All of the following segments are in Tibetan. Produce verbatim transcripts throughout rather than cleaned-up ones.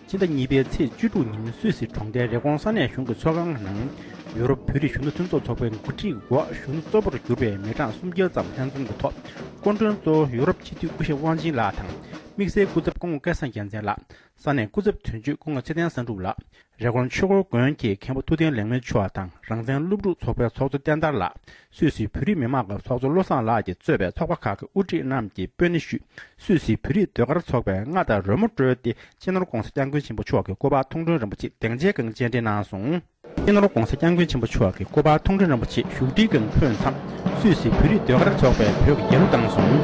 ཕྱི་ཟླ་གཉིས་པའི་ཚེས་བཅུ་དྲུག་ཉིན་སུད་སི་གྲོང་རྡལ་རི་ཀོན་ས་གནས་གཞུང་གི་ཚོགས་ཁང་ནང་ཡུ་རོབ་བོད་རིགས་གཞོན་ནུ་མཐུན་ཚོགས་ཚོགས་པའི་འགོ་ཁྲིད་འོག་གཞོན་ནུ་གཙོ་བོར་གྱུར་པའི་མི་གྲངས་སུམ་བརྒྱ་ཙམ་ལྷན་འཛོམས་ཀྱི་ཐོག་སྐུ་མགྲོན་གཙོ་བོ་ཡུ་རོབ་སྤྱི་འཐུས་སྐུ་ཞབས་དབང་ཆེན་ལགས་དང་། དམིགས་བསལ་སྐུ་ཚབ་སྐུ་ངོ་སྐལ་བཟང་རྒྱལ་མཚན་ལགས། ས་གནས་སྐུ་ཚབ་དོན་གཅོད་སྐུ་ངོ་ཚེ་བརྟན་བསམ་གྲུབ་ལགས། རི་ཀོན་ཆོས་འཁོར་དགོན་གྱི་མཁན་པོ་ཐུབ་བསྟན་ལེགས་སྨོན་མཆོག་དང་རང་བཙན་སློབ་ཕྲུག་ཚོགས་པའི་ཚོགས་གཙོ་བསྟན་དར་ལགས། སུད་སི་བོད་རིགས་མི་མང་གི་ཚོགས་གཙོ་བློ་བཟང་ལགས་ཀྱིས་གཙོས་པའི་ཚོགས་པ་ཁག་གི་དབུ་ཁྲིད་རྣམས་ཀྱིས་སྤོས་སྣེ་ཞུས། སུད་སི་བོད་རིགས་ཟློས་གར་ཚོགས་པས་རྔ་དང་རོལ་མོ་དཀྲོལ་ཏེ་སྤྱི་ནོར་༸གོང་ས་༸སྐྱབས་མགོན་ཆེན་པོ་མཆོག་གི་སྐུ་པར་མཐོང་གྲོལ་རིན་པོ་ཆེ་སྡིངས་ཆའི་སྒང་སྤྱན་འདྲེན་གནང་སོང་། སྤྱི་ནོར་༸གོང་ས་༸སྐྱབས་མགོན་ཆེན་པོ་མཆོག་གི་སྐུ་པར་མཐོང་གྲོལ་རིན་པོ་ཆེ་བཞུགས་ཁྲིའི་སྒང་ཕེབས་མཚམས། སུད་སི་བོད་རིགས་ཟློས་གར་ཚོགས་པས་བོད་ཀྱི་རྒྱལ་གླུ་བཏང་སོང་།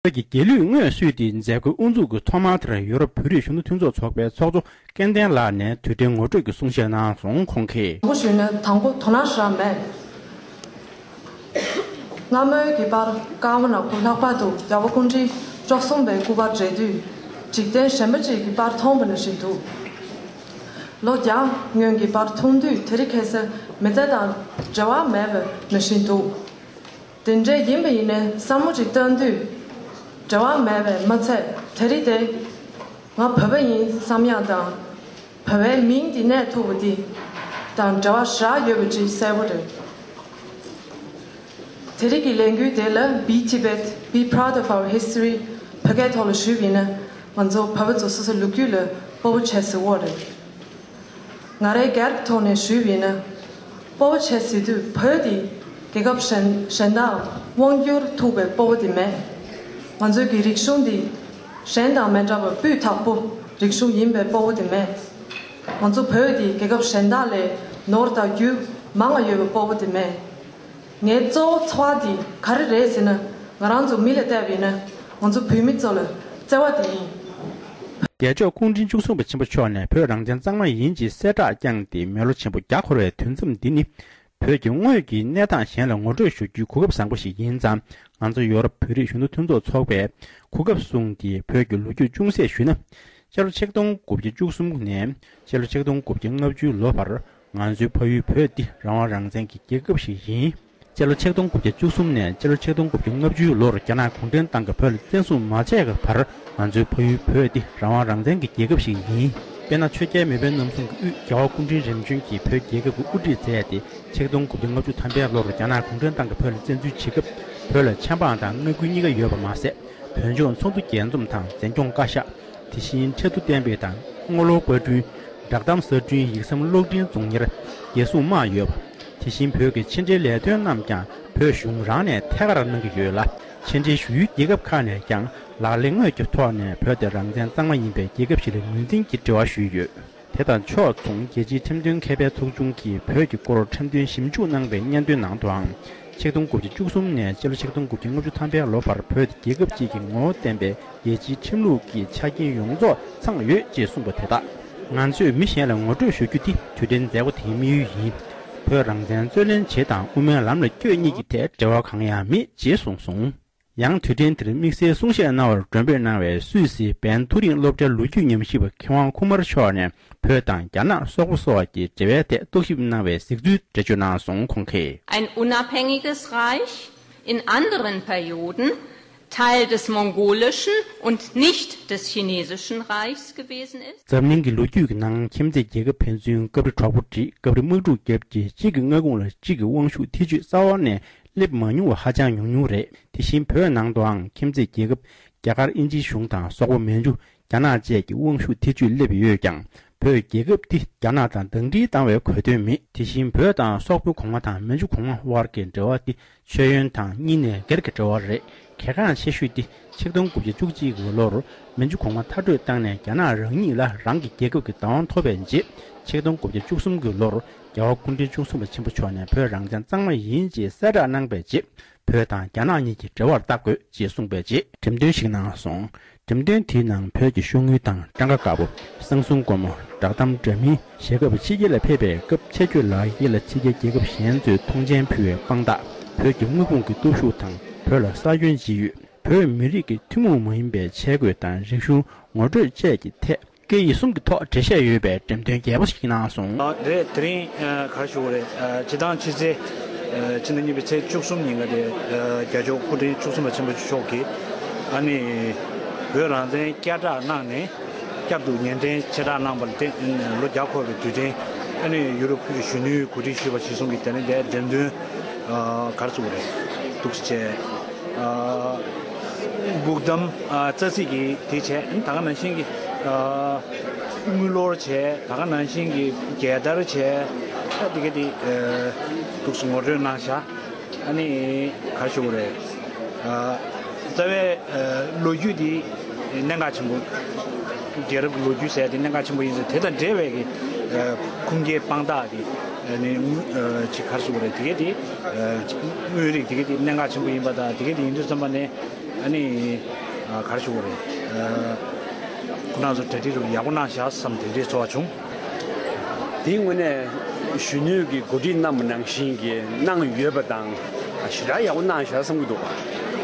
བོད་ཀྱི་རྒྱལ་གླུས་དངོས་བསུས་ཏེ་མཛད་སྒོའི་དབུ་འཛུགས་ཀྱི་ཐོག་མའི་མཐར་ཡུ་རོབ་བོད་རིགས་གཞོན་ནུ་མཐུན་ཚོགས་ཚོགས་པའི་ཚོགས་གཙོ་སྐལ་ལྡན་ལགས་ནས་དུས་དྲན་ངོ་སྤྲོད་ཀྱི་གསུང་བཤད་གནང་སོང་། ཁོང་གིས། དང་པོ་ཞུས་ན་དང་པོ་དོ་སྣང་ཞེ་དྲག་མེད། སྔ་མོའི་གི་པར་ཀ་བ་ནག་པོ་ལྷག་པར་དུ་རྒྱལ་བ་སྐུ་ཕྲེང་བཅུ་གསུམ་པའི་སྐུ་པར་མཇལ་དུས། འཇིག་རྟེན་གཞན་པ་ཅིག་གི་པར་མཐོང་བ་ནང་བཞིན་འདུག་ལོ་བརྒྱ་སྔོན་གྱི་པར་མཐོང་དུས་དེ་རིང་ཁ་སང་མི་ཚེ་དང་འབྲེལ་བ་མེད་པ་ནང་བཞིན་འདུག་དེ་འདྲ་ཡིན་པ་ཡིན་ནའི་བསམ་བློ་ཅིག་བཏང་དུས། འབྲེལ་བ་མེད་པས་མ་ཚད་དེ་རིང་དེ། ང་བོད་པ་ཡིན་བསམ་ཡག་དང་། བོད་པའི་མིང་འདི་གནས་ཐུབ་པ་འདི་དང་འབྲེལ་བ་ཞེ་དྲག་ཡོད་པ་ཅིག་གསལ་པོ་རེད། དེ་རིང་གི་ལས་འགུལ་དེ་ལ་Be Tibet, Be Proud of Our History བོད་སྐད་ཐོག་ལ་ཞུས་པ་ཡིན་ན། ང་ཚོ་བོད་པ་ཚོ་སོ་སོའི་ལོ་རྒྱུས་ལ་སྤོབས་པ་བྱེད་ཟེར་བ་རེད། ང་རའི་སྒེར་གྱི་ཐོག་ནས་ཞུས་པ་ཡིན་ན། སྤོབས་པ་བྱེད་ཟེར་དུས་བོད་འདི་རྒྱལ་ཁབ་གཞན་གཞན་དག་དབང་བསྒྱུར་ཐུབ་པའི་སྤོབས་པ་དེ་མེད། ང་ཚོའི་གི་རིག་གཞུང་འདི་གཞན་དང་མི་འདྲ་བར་སྤུས་དག་པོ་རིག་གཞུང་ཡིན་པའི་སྤོབས་པ་དེ་མེད། ང་ཚོ་བོད་འདི་རྒྱལ་ཁབ་གཞན་དག་ལས་ནོར་དང་རྒྱུས་མང་བ་ཡོད་པའི་སྤོབས་པ་དེ་མེད། ངའི་གཙོ་བོ་ཚོར་བ་འདི་ག་རེ་རེད་ཟེར་ན། ང་རང་ཚོ་མི་ལ་བལྟས་པ་ཡིན་ན་ང་ཚོ་བོད་མི་ཚོ་ལ་བརྩེ་བ་དེ་ཡིན། རྒྱལ་མཆོག་སྐུ་ཕྲེང་བཅུ་གསུམ་པ་ཆེན་པོ་མཆོག་ནས་བོད་རང་བཙན་གཙང་མ་ཡིན་ཅེས་གསལ་བསྒྲགས་བསྐྱངས་ཏེ་མི་ལོ་ཆེན་པོ་བརྒྱ་འཁོར་བའི་དུས་མཚམས་འདི་ནི། བོད་ཀྱི་དངོས་ཀྱི་གནས་སྟངས་གཞན་ལ་ངོ་སྤྲོད་ཞུ་རྒྱུའི་གོ་སྐབས་བཟང་པོ་ཞིག་ཡིན་ཙང་། ང་ཚོ་ཡོ་རོབ་བོད་རིགས་གཞོན་ནུ་མཐུན་ཚོགས་ཚོགས་པས་གོ་སྐབས་བཟུང་སྟེ་བོད་ཀྱི་ལོ་རྒྱུས་ཅུང་ཟད་ཞུས་ན། སྤྱི་ལོ་ཆིག་སྟོང་དགུ་བརྒྱ་བཅུ་གསུམ་ནས་སྤྱི་ལོ་ཆིག་སྟོང་དགུ་བརྒྱ་ལྔ་བཅུའི་ལོ་བར། ང་ཚོའི་ཕ་ཡུལ་བོད་འདི་རང་དབང་རང་བཙན་གྱི་རྒྱལ་ཁབ་ཞིག་ཡིན། སྤྱི་ལོ་ཆིག་སྟོང་དགུ་བརྒྱ་བཅུ་གསུམ་ནས་སྤྱི་ལོ་ཆིག་སྟོང་དགུ་བརྒྱ་ལྔ་བཅུའི་ལོར་རྒྱ་ནག་གུང་ཁྲན་ཏང་གིས་བོད་ལ་བཙན་བཟུང་མ་བྱས་ཀྱི་བར། ང་ཚོའི་ཕ་ཡུལ་བོད་འདི་རང་དབང་རང་བཙན་གྱི་རྒྱལ་ཁབ་ཞིག་ཡིན། དཔེར་ན། ཆོས་རྒྱལ་མེས་དབོན་རྣམ་གསུམ་གྱི་དབུས་རྒྱལ་བ་སྐུ་ཕྲེང་རིམ་བྱོན་གྱིས་བོད་རྒྱལ་ཁབ་ཀྱི་དབུ་ཁྲིད་མཛད་དེ། ཆིག་སྟོང་དགུ་བརྒྱ་ལྔ་བཅུ་ཐམ་པའི་ལོར་རྒྱ་ནག་གུང་ཁྲན་ཏང་གིས་བོད་ལ་བཙན་འཛུལ་བྱེད་སྐབས། བོད་ལ་ཆབ་འབངས་དང་མངའ་ཁུལ་གཉིས་ཀ་ཡོད་པ་མ་ཟད། བོད་ལྗོངས་ཚོགས་འདུ་རྒྱས་འཛོམས་དང་འཛིན་སྐྱོང་བཀའ་ཤག་དེ་བཞིན་ཁྲི་ཐོག་བསྟན་པའི་དང་། རྔོག་ལོར་པར་སྐྲུན། བསྒྲགས་གཏམ་གསར་སྐྲུན། ཡིག་ཟམ་གློག་འཕྲིན་རྫོང་གཉེར། རྒྱལ་སྲུང་དམག་ཡོད་པ། དེ་བཞིན་བོད་ཀྱི་ཕྱི་འབྲེལ་ལས་དོན་རྣམས་ཀྱང་བོད་གཞུང་རང་ནས་ཐད་ཀར་གནང་གི་ཡོད་ལ། ཕྱི་འབྲེལ་ཞུ་ཡུལ་རྒྱལ་ཁབ་ཁག་ནས་ཀྱང་ལག་ལེན་དངོས་ཀྱི་ཐོག་ནས་བོད་དེ་རང་བཙན་གཙང་མ་ཡིན་པའི་རྒྱལ་ཁབ་ཞིག་ལ་ངོས་འཛིན་གྱི་འབྲེལ་བ་ཞུས་ཡོད། དེ་དང་ཕྱོགས་མཚུངས། རྒྱལ་སྤྱིའི་ཁྲིམས་དོན་མཁས་པའི་ཚོགས་ཆུང་གིས་བོད་ཀྱི་སྐོར་ཁྲིམས་དོན་ཞིབ་འཇུག་གནང་བའི་སྙན་ཐོའི་ནང་དུའང་། ཆིག་སྟོང་དགུ་བརྒྱ་བཅུ་གསུམ་ནས་སྤྱི་ལོ་ཆིག་སྟོང་དགུ་བརྒྱ་ལྔ་བཅུ་ཐམ་པའི་ལོ་བར་བོད་དེ་རྒྱལ་ཁབ་ཅིག་གི་ངོ་བོ་བསྟན་པའི་རྒྱལ་སྤྱིའི་ཁྲིམས་ལུགས་ཀྱི་ཆ་རྐྱེན་ཡོངས་རྫོགས་ཚང་ཡོད་ཅེས་གསུངས་པ་དེ་དག། ང་ཚོས་མི་གཞན་ལ་ངོ་སྤྲོད་ཞུ་རྒྱུ་དེ་དུས་དྲན་མཛད་སྒོ་དེའི་དམིགས་ཡུལ་ཡིན། བོད་རང་བཙན་རྩོད་ལེན་བྱེད་དང་དབུ་མའི་ལམ་ལ་བསྐྱོད་གཉིས་ཀྱི་ཐད་འབྲེལ་བ་གང་ཡང་མེད་ཅེས་གསུངས་སོང་། ཡང་དུས་དྲན་དེར་དམིགས་བསལ་གསུང་བཤད་གནང་བར་མགྲོན་འབོད་གནང་བའི་སུད་སིའི་བན་ཐུ་རིང་སློབ་གྲྭའི་ལོ་རྒྱུས་ཉམས་ཞིབ་པ་མཁས་དབང་ཁུ་དམར་མཆོག་ནས། བོད་དང་རྒྱ་ནག་སོག་པོ་སོགས་ཀྱི་འབྲེལ་བའི་ཐད་རྟོག་ཞིབ་གནང་བའི་གཟིགས་ཚུལ་འགྲེལ་བརྗོད་གནང་སོང་། ཁོང་གིས། Ein unabhängiges Reich, in anderen Perioden Teil des mongolischen und nicht des chinesischen Reichs gewesen ist. འཛམ་གླིང་གི་ལོ་རྒྱུས་ཀྱི་ནང་ཁྱིམ་མཚེས་རྒྱལ་ཁབ་ཕན་ཚུན་སྐབས་རེ་གྲོགས་པོ་སྒྲིག་སྐབས་རེ་དམག་འཁྲུག་བརྒྱབ་རྗེས་གཅིག་གི་མངའ་ཁོངས་ལ་གཅིག་གི་དབང་ཤུགས་ཐེ་བྱུས་རྩ་བ་ནས་སླེབས་མ་མྱོང་བ་ཧ་ཅང་ཉུང་ཉུང་རེད། དེ་བཞིན་བོད་ནང་དུའང་ཁྱིམ་མཚེས་རྒྱལ་ཁབ་རྒྱ་གར་དབྱིན་ཇིའི་གཞུང་དང་སོག་པོ་མན་ཇུ་རྒྱ་ནག་བཅས་ཀྱི་དབང་ཤུགས་ཐེ་བྱུས་སླེབས་ཡོད་ཀྱང་། བོད་རྒྱལ་ཁབ་འདི་རྒྱ་ནག་དང་ཟླ་སྒྲིལ་བཏང་བའི་གོ་དོན་མེད། དེ་བཞིན་བོད་དང་སོག་པོའི་གོང་མ་དང་མན་ཇུ་གོང་མ་དབར་གྱི་འབྲེལ་བ་འདི་མཆོད་ཡོན་དང་གཉིས་ནས་སྒེར་གྱི་འབྲེལ་བ་རེད། གལ་འགངས་ཆེ་ཤོས་འདི་ཆིག་སྟོང་དགུ་བརྒྱ་བཅུ་གཅིག་གི་ལོར་མན་ཇུ་གོང་མ་མཐར་སྐྲོད་བཏང་ནས་རྒྱ་ནག་རང་ཉིད་ལ་རང་གི་རྒྱལ་ཁབ་ཀྱི་བདག་དབང་ཐོབ་པའི་རྗེས། ཆིག་སྟོང་དགུ་བརྒྱ་བཅུ་གསུམ་གྱི་ལོར་རྒྱལ་བ་སྐུ་ཕྲེང་བཅུ་གསུམ་པ་ཆེན་པོ་མཆོག་ནས་བོད་རང་བཙན་གཙང་མ་ཡིན་ཅེས་གསལ་བསྒྲགས་གནང་པའི་རྗེས། བོད་དང་རྒྱ་ནག་གཉིས་ཀྱི་འབྲེལ་བར་ལྟ་དགོས་ཅེས་གསུངས་པའི་རྗེས་འགྲེམས་སྟོན་ཞིག་གནང་སོང་། འགྲེམས་སྟོན་དེའི་ནང་བོད་ཀྱི་ཤོག་དངུལ་དང་ཊང་ག་དཀར་པོ། གསང་སྲུང་སྒོར་མོ། བསྒྲགས་གཏམ་འདྲ་མིན། ཞྭ་སྒབ་ཕྱི་རྒྱལ་ལ་ཕེབས་པའི་སྐབས་ཆེད་བསྐྱོད་ལག་འཁྱེར་ལ་ཕྱི་རྒྱལ་རྒྱལ་ཁབ་གཞན་ཚོས་མཐོང་མཆན་ཕུལ་བའི་དཔང་རྟགས། བོད་ཀྱི་དངུལ་ཁུངས་ཀྱི་སྟོབས་ཤུགས་དང་བོད་ལ་ས་ཁྱོན་ཇི་ཡོད། བོད་མི་རིགས་ཀྱི་ཐུན་མོང་མ་ཡིན་པའི་ཆས་གོས་དང་རིག་གཞུང་ངོ་སྤྲོད་བཅས་ཀྱི་ཐད། སྐད་ཡིག་གསུམ་གྱི་ཐོག་འགྲེལ་བཤད་ཡོད་པའི་འགྲེམས་སྟོན་རྒྱས་པོ་ཞིག་གནང་སོང་། ཨ་རེད། དེ་རིང་ཨ་ག་རེ་ཞུ་དགོས་རེད། ཨ་སྤྱིར་བཏང་ཕྱི་ཚེས་ ཕྱི་ཟླ་གཉིས་པའི་ཚེས་བཅུ་གསུམ་ཉིན་ཀ་དེ་རྒྱལ་མཆོག་སྐུ་ཕྲེང་བཅུ་གསུམ་པ་ཆེན་པོ་མཆོག་གིས་ཨ་ནི་བོད་རང་བཙན་བསྐྱར་བསྒྲགས་གནང་ནས་བསྐྱར་དུ་ཉན་ཐོས་ཆེ་བསྒྲགས་གནང་བ་ལ་བརྟེན་ལོ་བརྒྱ་འཁོར་བའི་དུས་དྲན་ཨ་ནི་ཡུ་རོབ་གཞོན་ནུའི་གོ་སྒྲིག་ཞུས་པ་གཞིར་བཟུང་གིས་དེ་རིང་འདིར་འགྲེམས་སྟོན་ག་རེ་ཟེར་དགོས་རེད་འདུག་སེ་བྱས། སྦུག་དམ་རྩ་ཚིག་གི་དེ་བྱས་ད་ག་ནང་བཞིན་གྱི་དངུལ་ལོར་བྱས་ད་ག་ནང་བཞིན་གྱི་རྒྱལ་དར་བྱས་དེ་ག་དེ་འདུག་སེ་ངོ་སྤྲོད་གནང་ཤག་ཨ་ནི་ག་རེ་ཞུ་དགོས་རེད། རྩ་བའི་ལོ་རྒྱུས་དེ་གནད་འགག་ཆེན་པོ། རྒྱལ་རབས་ཀྱི་ལོ་རྒྱུས་ཟེར་ཡ་དེ་གནད་འགག་ཆེན་པོ་ཡིན་ཟེར་དེ་དང་འབྲེལ་བའི་གི་ཁུངས་སྐྱེལ་དཔང་རྟགས་དེ་ནི་ཅིག་ག་རེ་ཟེར་དགོས་རེད་དེ་ག་དེ་དངོས་རིགས་དེ་ག་དེ་གནད་འགག་ཆེན་པོ་ཡིན་པ་དང་དེ་ག་དེ་ཡིན་དུས་ཙམ་པ་ནས། ཨ་ནི་ག་རེ་ཞུ་དགོས་རེད། ཁོ་རང་ཚོ་གྲ་སྒྲིག་རུ་ཡག་པོ་གནང་བཞག་བསམ་དེ་འདྲའི་ཚོར་བ་བྱུང་། དེའི་དངོས་གནས་གཞོན་ནུའི་གི་གོ་སྒྲིག་གནང་བ་ནང་བཞིན་གྱི་གནང་ཡོད་པ་དང་ཞེ་དྲག་ཡག་པོ་གནང་བཞག་བསམ་གྱི་འདུག་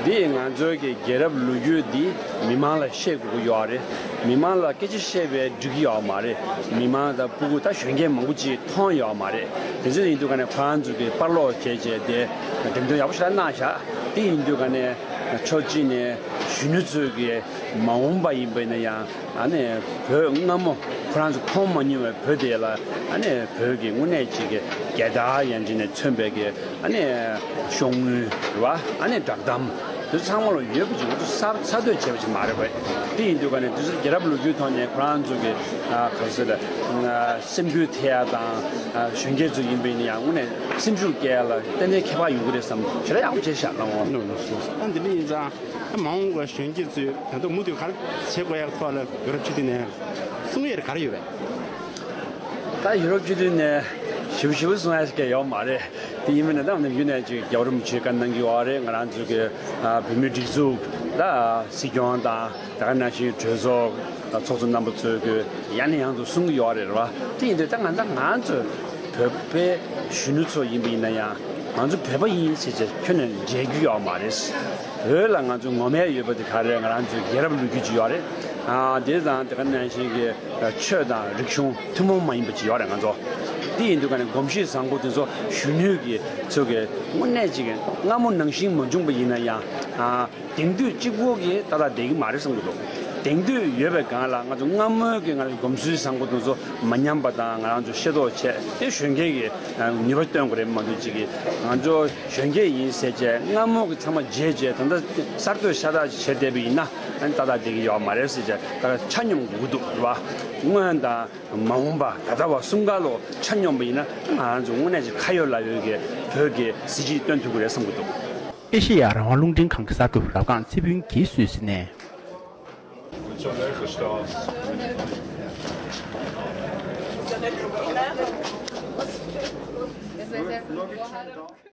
འདི་ང་ཚོའི་གི་རྒྱལ་རབས་ལོ་རྒྱུས་འདི་མི་མང་ལ་བཤད་དགོས་ཀྱི་ཡོད་རེད། མི་མང་ལ་སྐད་ཆ་བཤད་པས་འགྲིག་གི་ཡོད་མ་རེད། མི་མང་དང་སྤུ་གུ་ད་གཞོན་སྐྱེས་མང་པོ་ཅིག་མཐོང་ཡོད་མ་རེད། དེ་ཚོ་ཡིན་དུས་ག་ནས་ཁོ་རང་ཚོ་གི་པར་ཀློག་བྱས་བྱས་དེ་འགྲེམས་སྟོན་ཡག་པོ་ཞེ་དྲག་གནང་བཞག་དེ་ཡིན་དུས་ག་ནས་ཕྱོགས་གཅིག་ནས་གཞོན་ནུ་ཚོས་ཀྱི་མ་འོངས་པ་ཡིན་པ་ཡིན་ན་ཡང་ཨ་ནི་བོད་སྔ་མོ་ཁོ་རང་ཚོ་མཐོང་མ་མྱོང་བའི་བོད་དེ་ལ་ཨ་ནི་བོད་ཀྱི་དངོས་གནས་ཅིག་གི་རྒྱལ་དར་ཡན་ཆད་ནས་མཚོན་པའི་གི་ཨ་ནི་ཤོག་དངུལ་རེད་བ། ཨ་ནི་བསྒྲགས་གཏམ་དེ་ཚོ་ཚང་མ་ལ་ཡོད་པ་ཅིག་ང་ཚོ་གསར་གསར་གཏོད་བྱས་པ་ཅིག་མ་རེད་པས། དེ་ཡིན་དུས་ག་ནས་དེ་ཚོ་རྒྱལ་རབས་ལོ་རྒྱུས་ཐོག་ནས་ཁོ་རང་ཚོ་གི་ག་རེ་ཟེར་ལ་སེམས་འགུལ་ཐེབས་ཡ་དང་གཞོན་སྐྱེས་ཚོ་ཡིན་པ་ཡིན་ན་ཡང་དངོས་གནས་སེམས་ཤུགས་སྐྱེད་ཡ་ལ་ཏན་ཏན་ཁྱད་པར་ཡོང་གི་རེད་བསམ་ཞེ་དྲག་ཡག་པོ་བྱས་ཤག་ལགས་འོང་། ཨ་འདི་འདྲ་ཡིན་ཙང་ཨ་མ་འོངས་པ་གཞོན་སྐྱེས་ཚོས་ད་དུང་མུ་མཐུད་ག་རེ་བྱེད་དགོས་ཡག་ཐོག་ལ་ཡུ་རོབ་སྤྱི་འཐུས་ནས་གསུང་ཡས་ག་རེ་ཡོད་པས། ད་ཡུ་རོབ་སྤྱི་འཐུས་ནས་ཞིབ་ཞིབ་གསུང་ཡ་ཞིག་ཡོད་མ་རེད། དེ་ཡིན་མིན་ན་ད་ནམ་རྒྱུན་ནས་ཅིག་རྒྱལ་བ་རིན་པོ་ཆེས་བཀའ་གནང་གི་ཡོད་རེད། ང་རང་ཚོ་གི་ཨ་བོད་མིའི་སྒྲིག་འཛུགས་ད་སྲིད་སྐྱོང་དང་ད་ག་ནང་བཞིན་གྲོས་ཚོགས་ཚོགས་གཙོ་རྣམ་པ་ཚོས་གི་ཡང་ནས་ཡང་དུ་གསུང་གི་ཡོད་རེད་བ། དེ་ཡིན་དུས་ད་ང་ཚ་ང་ཚོ་བོད་པའི་གཞོན་ནུ་ཚོ་ཡིན་པ་ཡིན་ན་ཡང་ང་ཚོ་བོད་པ་ཡིན་ཟེར་བྱས་ཁྱོན་ནས་མཇལ་རྒྱུ་ཡོད་མ་རེད། བོད་ལ་ང་ཚོ་ངོམ་ཡ་ཡོད་པ་དེ་ག་རེ་ང་རང་ཚོའི་རྒྱལ་རབས་ལོ་རྒྱུས་ཅིག་ཡོད་རེད། ཨ་དེ་དང་དེ་ག་ནང་བཞིན་གི་ཆོས་དང་རིག་གཞུང་ཐུན་མོང་མ་ཡིན་པ་ཅིག་ཡོད་རེད་ང་ཚོ། དེ་ཡིན་དུས་ཀ་ནས་གོམས་གཤིས་བཟང་པོ་དེ་ཚོ་གཞོན་ནུའི་གི་ཚོ་གི་དངོས་གནས་ཅིག་སྔ་མོ་ནང་བཞིན་མ་བྱུང་པ་ཡིན་ན་ཡང་ཨ་དེང་དུས་གཅིག་པོ་གི་ཏག་ཏག་བསྡད་ཀྱི་མ་རེད་བསམ་གྱི་འདུག་དེང་དུས་ཡོད་པའི་སྒང་ལ་ང་ཚོ་སྔ་མོའི་གི་ང་ཚོ་གོམས་སྲོལ་བཟང་པོ་དེ་ཚོ་མ་ཉམས་པ་དང་ང་རང་ཚོ་ཤེས་རྟོགས་བྱས་དེ་གཞོན་སྐྱེས་ཀྱི་ནུས་པ་སྟོན་དགོས་རེད་མ་གཏོགས་ཅིག་གི་ང་ཚོ་གཞོན་སྐྱེས་ཡིན་ཟེར་བྱས་སྔ་མོ་གི་ཚང་མ་བརྗེད་བྱས་ད་ལྟ་གསར་གཏོད་ཤ་སྟག་ཅིག་བྱས་བསྡད་པ་ཡིན་ན་ཨ་ནི་ཏག་ཏག་བསྡད་ཀྱི་ཡོད་མ་རེད་ཟེར་བྱས་ད་ཆ་སྙོམས་དགོས་ཀྱི་འདུག་རེད་བ། སྔོན་དང་མ་འོངས་པ་ད་ལྟ་བ་གསུམ་ཀ་ལོ་ཆ་སྙོམས་པ་ཡིན་ན་ང་རང་ཚོ་དངོས་གནས་ཀྱི་ཁ་ཡོད་ལག་ཡོད་ཀྱི་བོད་ཀྱི་གཟི་བརྗིད་སྟོན་ཐུབ་ཀྱི་རེད་བསམ་གྱི་འདུག་ཨེ་ཤེ་ཡ་རང་དབང་རླུང་འཕྲིན་ཁང་གི་གསར་འགོད་པ་རབ་སྒང་ཚེ་ཕུན་གྱིས་སུད་སི་ནས།